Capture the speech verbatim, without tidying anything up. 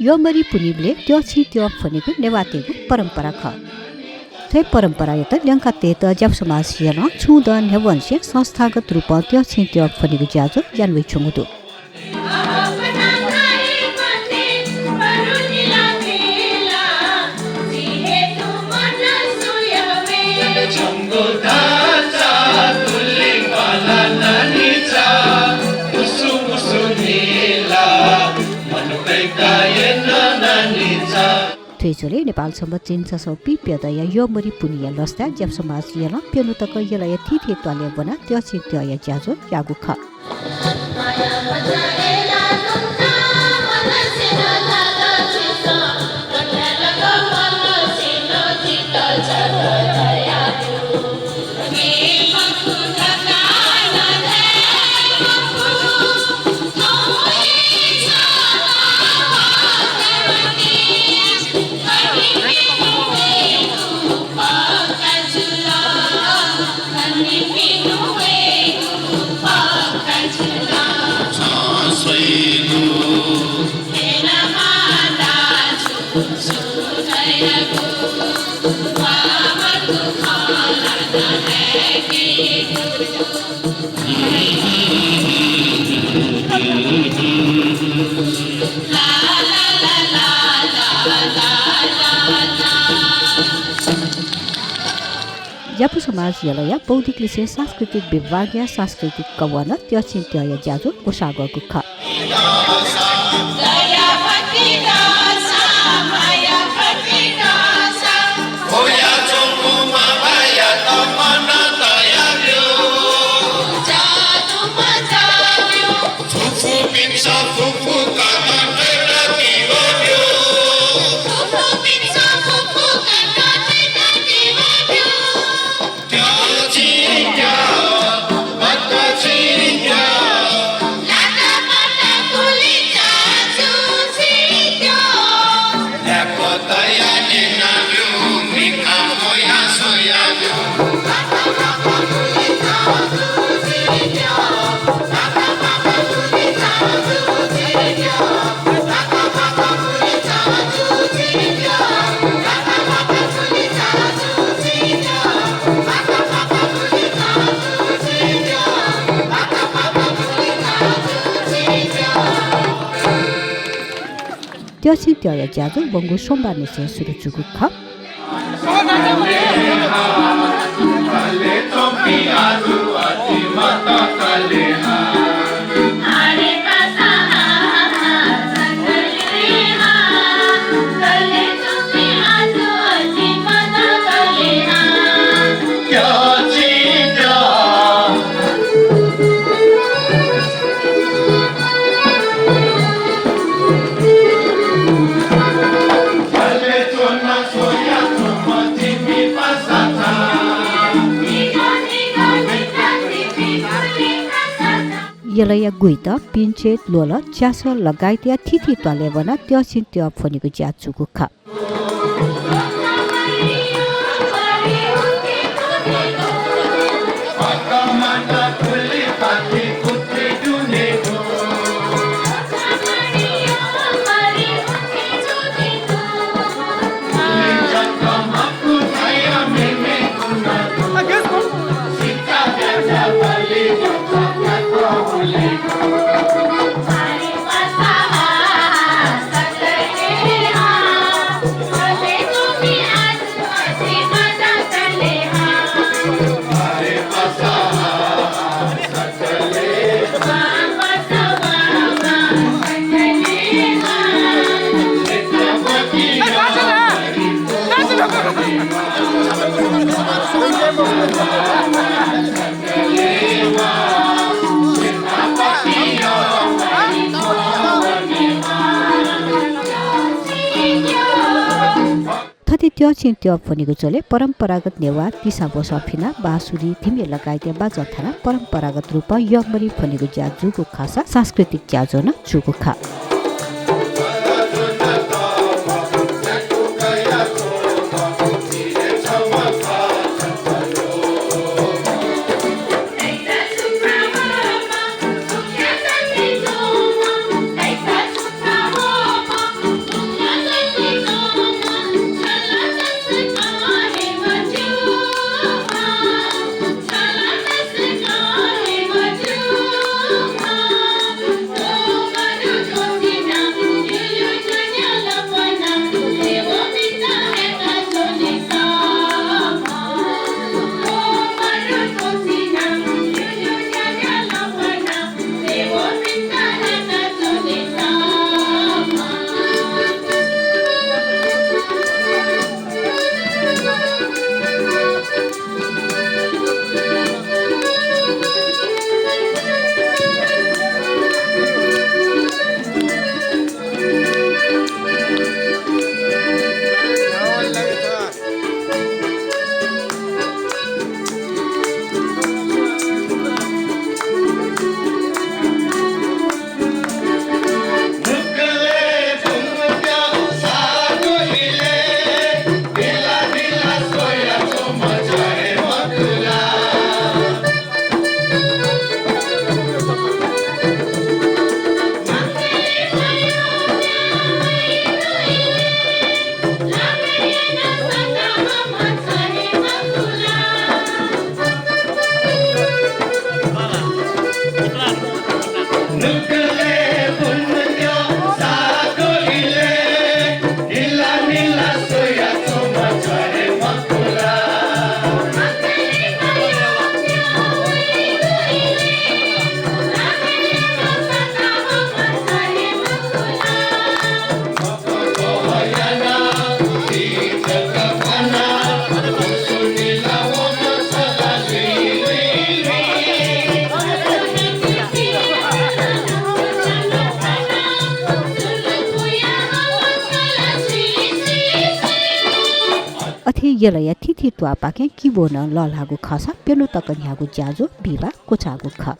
यःमरि पुन्हिबलय् त्यःछिं त्यः फ्वनेगु नेवाःतय्गु परम्परा खः। थ्व परम्परायात ल्यंका तयेत ज्यापु समाज यलं छुं दँ न्ह्यवंनिसें संस्थागत रूपं त्यःछिं त्यः फ्वनेगु ज्याझ्वः याना वयाच्वंगु दु। थ्व झ्वलय् नेपाल संवत् झिंछसः पीप्यदँया यःमरि पुन्हिया लसताय् ज्यापु समाज यलं प्यन्हु तक यलया थीथी त्वालय् ब्वनाः त्यःछिं त्यःया ज्याझ्वः याःगु खः। ज्यापु समाज यलया बौद्धिक लिसें सांस्कृतिक विभागया सांस्कृतिक कवनं त्यःछिं त्यःया ज्याझ्वः ग्वसाः ग्वःगु खः। त्यःछिं त्यःया ज्याझ्वः वंगु सोमबारनिसें सुरु जूगु खः। यलया गुइत, पिंचे, ल्वहलह, च्यासः लगायतया थीथी त्वालय् वनाः त्यःछिं त्यः फ्वनेगु ज्या जूगु खः। थथे त्यःछिं त्यः फ्वनेगु झ्वलय् परम्परागत नेवाः तिसा ब्वसः फिनाः बाँसुरी, धिमे लगायतया बाजं थानाः परम्परागत रूपं यःमरि फ्वनेगु ज्या जूगु खःसा सांस्कृतिक ज्याझ्वः नं जूगु खः। यलया थीथी त्वाःपाखें किबो नं लःल्हाःगु खःसा प्यन्हु तक न्ह्याःगु ज्याझ्वः बिहिबाः क्वचाःगु खः।